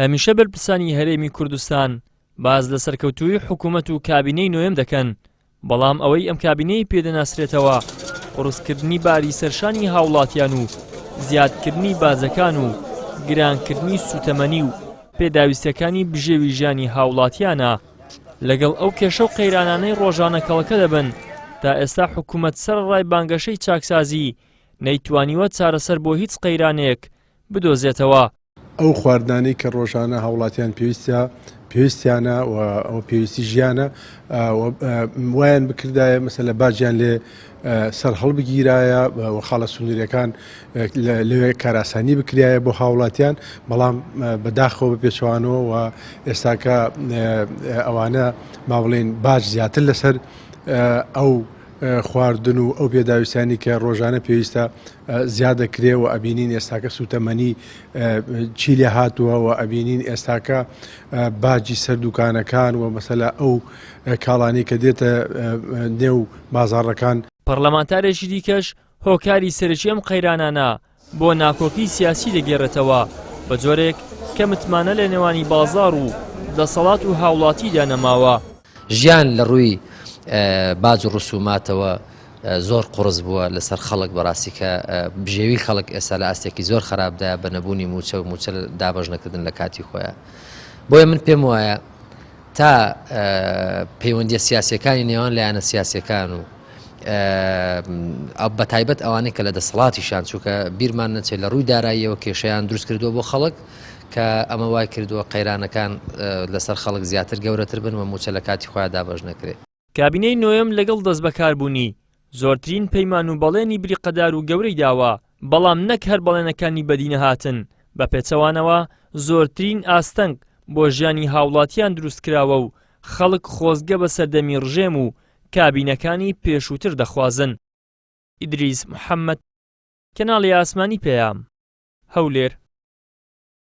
هەمیشە بەرپرسانی هەرێمی کوردستان باس لە سەرکەوتوویی حکوومەت و کابینەی نۆیەم دەکەن، بەڵام ئەوەی ئەم کابینەیە پێ دەناسرێتەوە قورسکردنی باری سەرشانی هاوڵاتیان و زیادکردنی باجەکان و گرانکردنی سوتەمەنی و پێداویستیەکانی بژێوی ژیانی هاوڵاتیانە. لەگەڵ ئەو کێشە و قەیرانانەی ڕۆژانە کەڵەکە دەبن، تا ئێستا حکوومەت سەرەڕای بانگەشەی چاکسازی نەیتوانیوە چارەسەر بۆ هیچ قەیرانێک بدۆزێتەوە. ئەو خواردنانەی کە ڕۆژانە هاوڵاتیان پێویستە پێویستیانە و ئەوە پێویستی ژیانە وایان بکردایە مەسەلە باجیان لێ سەر هەڵبگیرایە و خاڵە سنووریەکان لەوێ کاراسانی بکرایە بۆ هاوڵاتیان بەڵام بەداخەوە بە پێچوانەوە و ئێستاکە ئەوانە با بڵێن باج زیاتر لەسەر ئەو خواردن و ئەو پێداویستیانی کە ڕۆژانە پێویستە زیاد دەکرێ و ئەبینین ئێستاکە سوتەمەنی چی لێ هاتووە و ئەبینین ئێستاکە باجی سەر دوکانەکان و مەسەلا ئەو کاڵانی کە دێتە نێو بازاڕەکان. پەڕلەمانتارێکی دیکەش هۆکاری سەرەکی ئەم قەیرانانە بۆ ناکۆکی سیاسی دەگێڕێتەوە، بە جۆرێک کە متمانە لە نێوانی بازاڕ و دەسەڵات و هاوڵاتیدا نەماوە. ژیان لە ڕووی باج و ڕسوماتەوە زۆر قوڕس بووە لەسەر خەڵک بەڕاستی کە بژێوی خەڵک ئێستا لە ئاستێکی زۆر خراپدایە بە نەبوونی مووچە و مووچە دابەش نەکردن لە کاتی خۆیان بۆیە من پێم وایە تا پەیوەندیە سیاسەکانی نێوان لایەنە سیاسەکان و بەتایبەت ئەوانەی کە لە دەسەڵاتیشان چووکە بیرمان نەچێت لە ڕووی داراییەوە کێشەیان دروست کردووە بۆ خەڵک کە ئەمە وای کردووە قەیرانەکان لەسەر خەڵک زیاتر گەورەتر بن و مووچە لە کاتی خۆیان دابەش نەکرێت. کابینەی نۆیەم لەگەڵ دەستبەکاربوونی، زۆرترین پەیمان و بەڵێنی بریقەدار و گەورەی داوە، بەڵام نەک هەر بەڵێنەکانی بەدینەهاتن، بە پێچەوانەوە زۆرترین ئاستەنگ بۆ ژیانی هاوڵاتیان دروستکراوە و خەڵک خۆزگە بە سەردەمی ڕژێم و کابینەکانی پێشووتر دەخوازن. ئیدریس محەمەد، کەناڵی ئاسمانی پەیام، هەولێر.